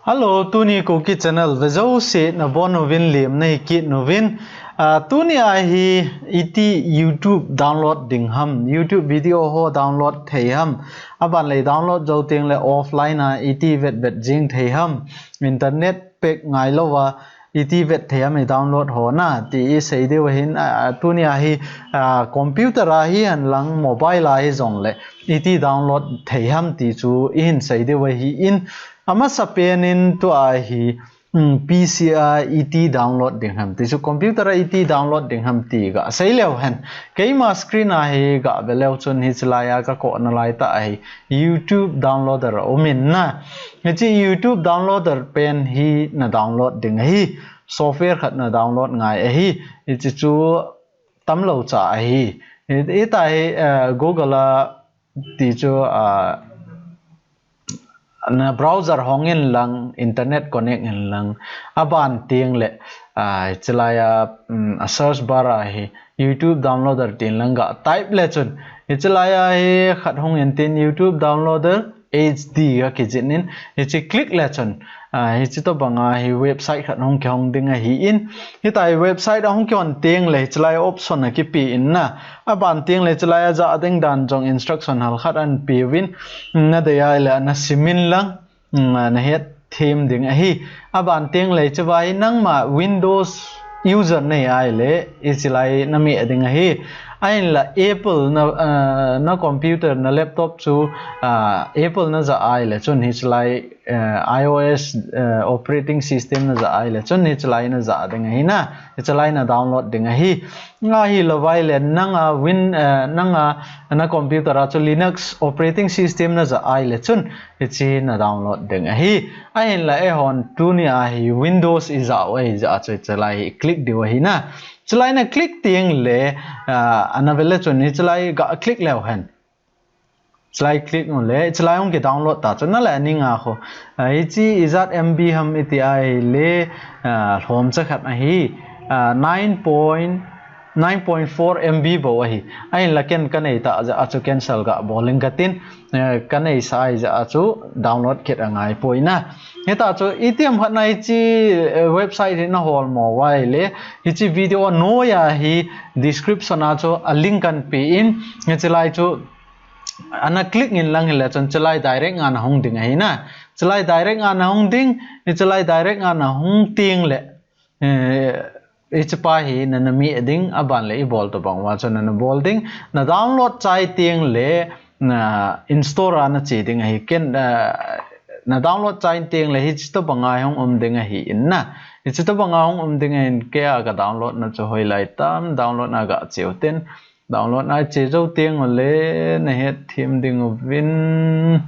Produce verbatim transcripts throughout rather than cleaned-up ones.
Hello, tuni Kuki channel ve jouse nabonchauvin lemna hi kit uvin. Ah, tuni a hi iti YouTube download ding ham, YouTube video ho download thei ham, aban le download jou teng le offline a iti vet vet jing thei ham, internet pack ngai louva iti vet thei ham i download ho na, ti i sei diu ahin, ah, tuni a hi, ah, computer a hihen lang mobile a hijong le iti download thei ham ti chu i hin sei diu ahin, amasapen in tua hi, um, P C a iti download ding ham ti chu computer a iti download ding ham ti ga sei leu hen. Keima screen a hi ga ve leu chun hichelai a ka kona lai tah a hi YouTube downloader a um in na. Hiche YouTube downloader pen hi na download ding ahi. Software khat na download ngai ahi. Hiche chu tamlou cha ahi. Hi, hita hi, eh, Google a ti chu, ah, na browser hong in lang, internet connect in lang, aban teng le, ah, hichelai a, um, a search bar a hi YouTube downloader tin lang ga type le chun, hichelai a hi khat hung in tin YouTube downloader H D ga kijih in, hiche click le chun, ah, hiche tobang a hi website khat hung kihong ding ahin, hita hi website a hung kihon teng le hichelai option a kipe in na, aban teng le hichelai a ja ding dan jong instruction halkhat ahin pe uvin, na dei a le na sim in lang, um, na het them ding ahi. Aban teng le hicheva hi nangma Windows user na hi a le, hichelai na meh ding ahi. Ahinla Apple na, ah, na computer na laptop chu, ah, Apple na ja a le chun hichelai, eh, I O S, eh, operating system na ja a le chun hichelai na ja ding ahi na, hichelai na download ding ahi. Ahilou vai le nanga Win, eh, nanga na computer a chu Linux operating system na ja a le chun hiche na download ding ahi. Ahinla eihon tuni a hi Windows i ja u ahi jeh a chu hichelai hi click diu ahi na. Hichelai na click teng le, ah, ana ve le chun hichelai ga click leu hen. Hichelai click u le, hichelai hung ki download ta chu na le ani nga kho. Ah, hiche ijat M B ham iti a le, ah, lhomcha khat ahi. Ah, nine point, nine point four M B bou ahi. Ahinla ken ka nei tah jeh a chu cancel ga bol ing katin, eh, ka neisa ahi jeh a chu download kit angai poi na. Hita chu itiham khat na hiche, eh, website hi na hol mo uva le, hiche video a noi a hi description a chu a link kan pe in, hichelai chu ana click in lang hile chun hichelai direct nga na hung ding ahi na. Hichelai direct nga na hung ding, hichelai direct nga na hung teng le, eh, hichepa hi na, na meh ding, aban le i bol tobang uva chu na, na bol ding. Na download chai teng le, na install a na che ding ahi. Ken, eh, na download chai teng le hiche tobang a hung um ding ahi in na. Hiche tobang a hung um ding ahin, kei a ka download na chu hoilai tam, download na ga che u tin. Download na che jou teng u le na het them ding uvin.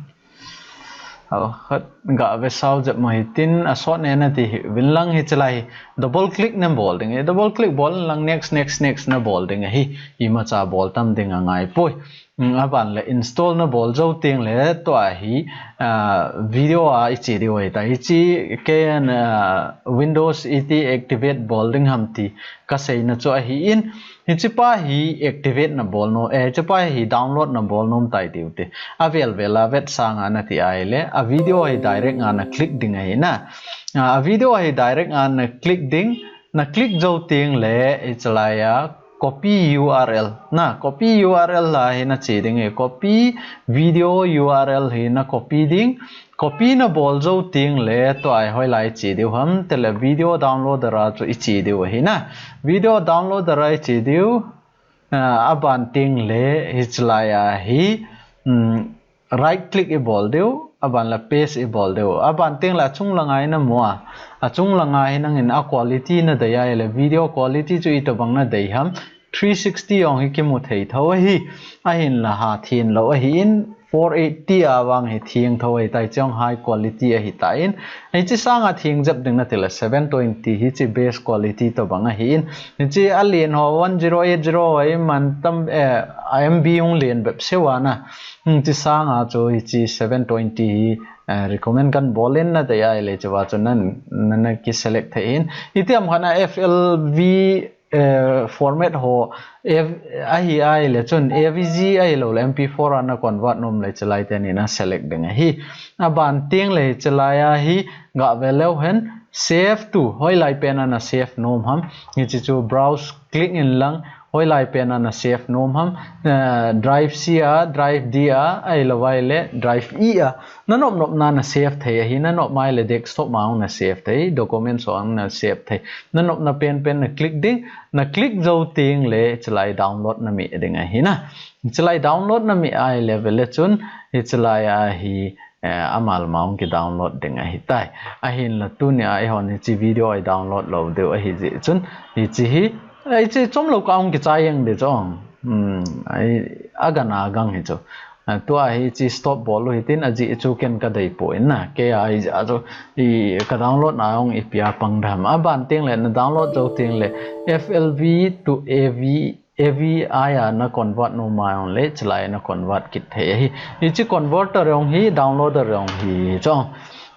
Halkhat ga ve sao jep mo hitin, a sot ne na ti hi uvin lang hichelai hi. Double click na bol ding. Double click bol in lang next, next, next na bol ding ahi. Imacha bol tam ding angai poi. Um, aban le install na bol jou teng le tua hi, ah, video a i che diu ahi ta. Hiche ken, ah, Windows iti activate bol ding ham ti ka seina chu ahi in, hichepa hi activate na bol nom, eh, hichepa hi download na bol nom tai diu te. Avel vel a vet sanga na ti a le, a video hi direct nga na click ding ahi na. Ah, a video hi direct nga na click ding, na click jou teng le, hichelai a copy U R L. Na copy U R L la hi na che ding ahi, copy video U R L hi na copy ding. Copy na bol jou teng le tua hi hoilai che diu ham, tile video downloader a chu i che diu ahi na. Video downloader a i che diu, ah, aban teng le hichelai a hi, um, right click i bol diu, aban le paste i bol diu. Aban teng le achung langa hi na mu a. Achung langa hi nangin a quality na dei a le video quality chu itobang na dei ham. Three sixty jong hi kimu thei tho ahi. Ahinla hathen lou ahi in, four eighty a vang hi theng tho ahi tai, chong high quality ahi ta in. Hiche sanga theng jep ding na tile seven twenty hiche best quality tobang ahi in. Hiche a len ho one zero eight zero ahi man tam, eh, a M B hung len bep seu a na. Hiche sanga chu hiche seven twenty hi, eh, recommend kan bol in na dei a le chuva chu nan, nan na ki select thei in. Itiham khat na F L V eh, format ho, eh, ahi ahile chun A V G ahilou le M P four a na convert nom le hichelai teni na select ding ahi. Aban teng le hichelai a hi gah ve leu hen save to, hoilai pen a na save nom ham. Hiche chu browse click in lang, hoilai pen a na save nom ham, eh, drive C a, drive D a, ahilou vai le drive E a. Na nop nop na na save thei ahi, na nop mai le desktop ma hung na save thei, documents hung na save thei. Na nop na pen pen na click ding, na click jou teng le hichelai download na meh ding ahi na. Hichelai download na meh ahile ve le chun, hichelai a hi, eh, amal ma hung ki download ding ahi tai. Ahin la tuni a eihon hiche video i download lou diu ahi jeh chun, hiche hi, hiche chom lou ka hung kichai jeng ding chu. Hmm, ai, agang agang hi chu. Ah, tua hiche stop bol u hitin ajeh chu ken ka dei poi na. Kei a hi a chu i ka download na hung ipi a pang dam. Aban teng le na download jou teng le F L V to A V A V I a na convert nom a hung le, hichelai na convert kit thei ahi. Hiche converter jong hi, downloader jong hi, chu.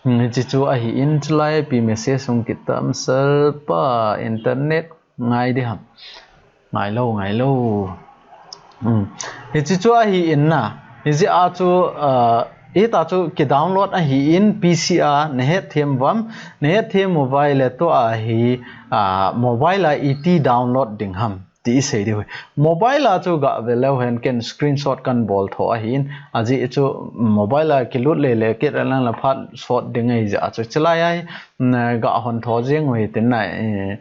Hmm, hiche chu ahi in, hichelai pi message hung kit tam, sir pa, internet ngai ding ham. Ngai lou, ngai lou. Hmm. Hiche chu ahi in na. Hiche a chu, ah, hita chu ki download ahi in P C a, na het them uvam, na het them u vai le tua hi, ah, mobile a iti download ding ham. Ti i sei diu. Mobile a chu gah ve leu hen ken screenshot kan bol tho ahin, ajeh chu mobile a kilut le le kit a lang la phat sot ding ahi jeh a chu hichelai a hi, mm, gah hon tho jeng u hitin na, eh,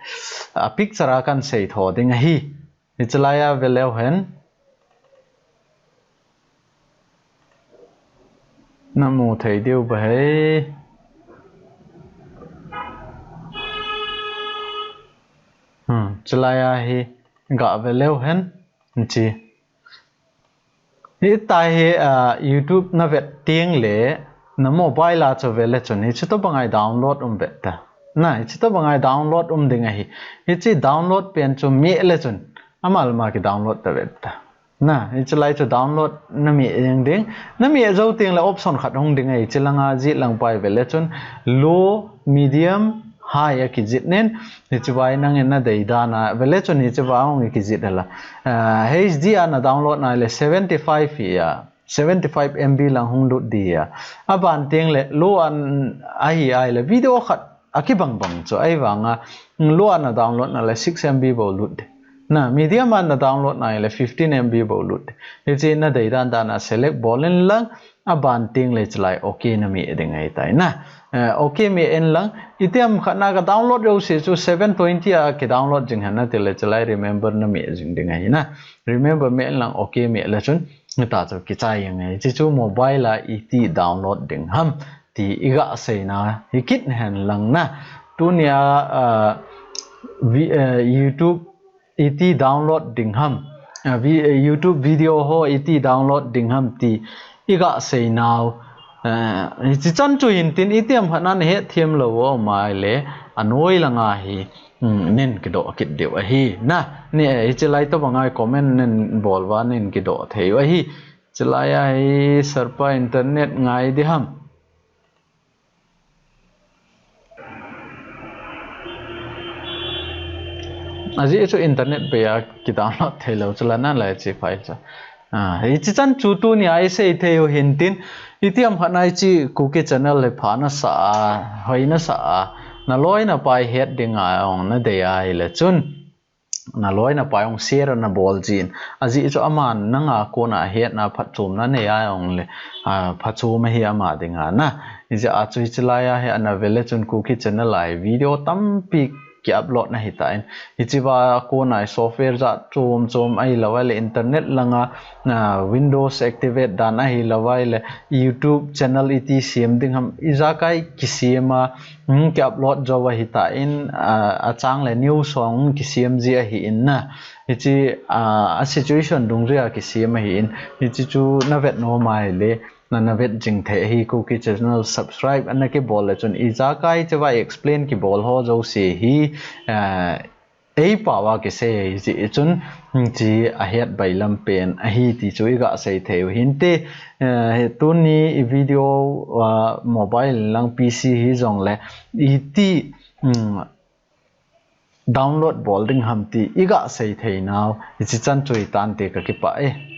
a picture a kan sei tho ding ahi. Hichelai a ve leu hen. Na mu thei diu ba hei. Hmm, hichelai a hi gah ve leu hen, hiche. Hita hi, ah, YouTube na vet teng le, na mobile a chu ve le chun, hiche tobang a hi download um ve ta. Na, hiche tobang a hi download um ding ahi. Hiche download pen chu meh le chun, amal ma ki download ta ve ta. Na, hichelai chu download na meh jeng ding. Na meh jou teng le option khat hung ding ahi, hiche lang a jih lang pai ve le chun low, medium, high a kijih nen, hiche vai nang in na dei dan a, ve le chun hiche vai hung kijih a la. Ah, H D a na download na le seventy five hi a, seventy five M B lang hung lut ding a. Aban teng le low a ahi ahile video khat a kibang bang chu ahi vang a, low a na download na le six M B bou lut ding. Na, medium a na download na le fifteen M B bou lut ding. Hiche na dei dan dan a select bol in lang, aban teng le hichelai okay na meh ding ahi tai na. Eh, okay meh in lang, itiham khat na ka download jouse chu seven twenty a ki download jing hen na ti le hichelai remember na meh jing ding ahi na. Remember meh in lang okay meh le chun, hita chu kichai jeng ahi. Hiche chu mobile a iti download ding ham. Ti i gah seina hi kit hen lang na. Tuni a, ah, vi-, eh, YouTube iti download ding ham. Ah, vi-, eh, YouTube video ho iti download ding ham ti i gah seinau. Eh, hiche chan chu hin tin itiham khat na na het them lou u um a le anoi lang a hi, hmm, nen kidoh kit diu ahi. Na, ni, eh, hichelai tobang a hi comment nen bol uva nen kidoh thei u ahi. Hichelai a hi sir pa internet ngai ding ham. Ajeh chu internet bei a ki download thei lou chu la na lai chi file chu. Ah, hiche chan chu tuni a i sei thei u hin tin, itiham khat na hiche Kuki channel hi pha na sa a, hoi na sa a, na loi na pai het ding a hung na dei ahile chun. Na loi na pai hung share na bol jin. Ajeh chu aman nang a kona hetna phatchomna nei a hung le, ah, phatchom ahi ama ding a na. Hijeh a chu hichelai a hi ana ve le chun Kuki channel a hi video tampi ki upload na hi tan. Hiche va kona hi software jat chom chom ahilou le internet lang a, ah, Windows activate dan ahilou le YouTube channel iti sem ding ham ijakai kisem a, Hmm, ki upload jou ahi tan, ah, achang le news hung kisem ji ahi in na. Hiche, ah, a situation dungjui a kisem ahi in. Hiche chu na vet nom ahile, na, na vet jing thei ahi Kuki channel subscribe ana kibol le chun ijakai hiche va explain kibol ho jouse hi, ah, Ei pao a kisei ahi jeh chun, hiche a het bailam pen ahi ti chu i gah sei thei u hinte, eh, tuni i video, ah, mobile lang P C hi jong le, iti, um, download bol ding ham ti iga sei thei nau, hichi chan chu hitante kakipah e.